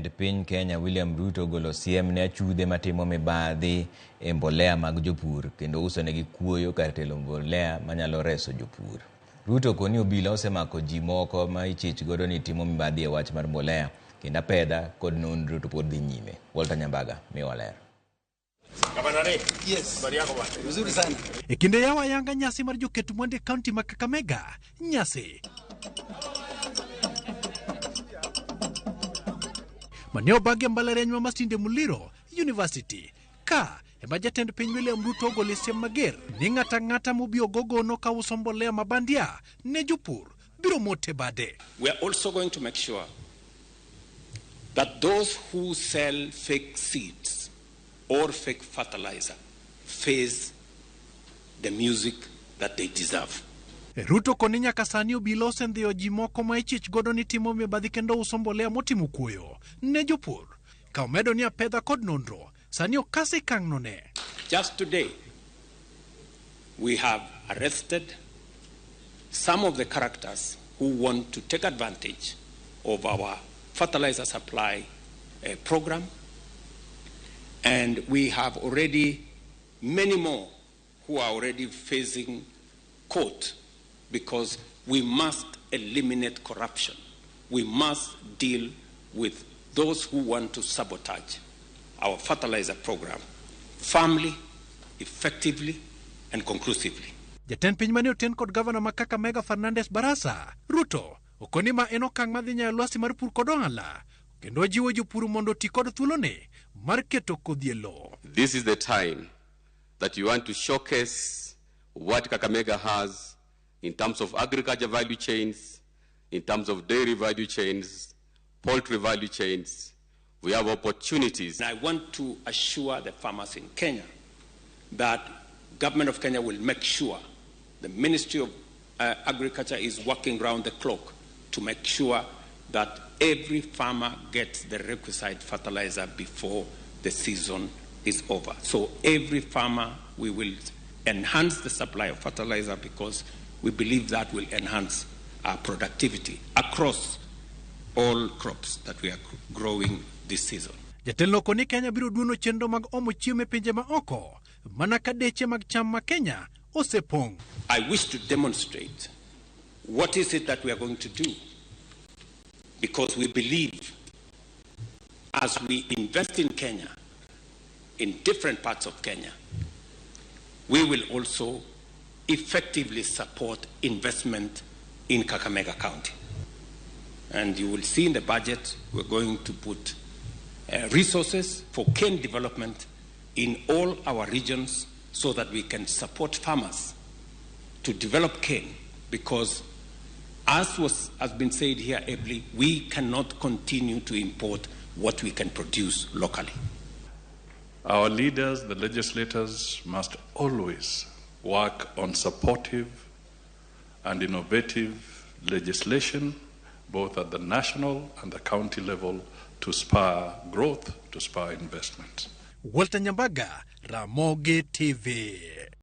Jatend piny Kenya William Ruto ogolo siem ne achudhe matimo mibadhi e mbolea mag jopur kendo usonegi kuoyo kar telo mbolea manyalo reso jopur. Ruto koni obila osemako ji moko ma ichich godo ni timo mibadhi e wach mar mbolea kendo apedha kod nonro to pod dhi nyime. Walter Nyambaga miwa ler. Yes. Mzuri sana. E kinde yawo ayanga nyasi mar joket mwandu e kaunti ma Kakamega, nyasi mane obagi e mbalariany ma Masinde Muliro University ka ema jatend piny William Ruto ogolo siem mager ni ng'ato ang'ata mobiro gogono ka uso mbolea ma bandia ne jopur biro mote bade. We are also going to make sure that those who sell fake seeds or fake fertilizer face the music that they deserve. Ruto koni nyaka sani obila osendhiyo ji moko ma ichich godo ni timo mibadhi kendo uso mbolea motimo kuoyo ne jopur. Ka omedo ni apedha kod nonro sani okase kang'no ne. Just today, we have arrested some of the characters who want to take advantage of our fertilizer supply program. And we have already many more who are already facing court because we must eliminate corruption. We must deal with those who want to sabotage our fertilizer program firmly, effectively, and conclusively. Jatend piny mane oten kod gavana ma Kakamega Fernandes Barasa, Ruto okoni ma en okang' madhi nyayo lwasi mar pur kod ohala kendo ojiwo jopur mondo oti kod thuolone mar keto kodhi e lowo. This is the time that you want to showcase what Kakamega has in terms of agriculture value chains, in terms of dairy value chains, poultry value chains. We have opportunities. And I want to assure the farmers in Kenya that government of Kenya will make sure the Ministry of Agriculture is working round the clock to make sure that every farmer gets the requisite fertilizer before the season is over. So every farmer, we will enhance the supply of fertilizer because we believe that will enhance our productivity across all crops that we are growing this season. Jatelo koni Kenya biro duono chenro mag omo chiemo e pinje ma oko mana ka deche mag cham ma Kenya osepong'. I wish to demonstrate what is it that we are going to do, because we believe as we invest in Kenya, in different parts of Kenya, we will also effectively support investment in Kakamega County. And you will see in the budget, we're going to put resources for cane development in all our regions so that we can support farmers to develop cane, because as has been said here ably, we cannot continue to import what we can produce locally. Our leaders, the legislators, must always work on supportive and innovative legislation, both at the national and the county level, to spur growth, to spur investment. Walter Nyambaga, Ramogi TV.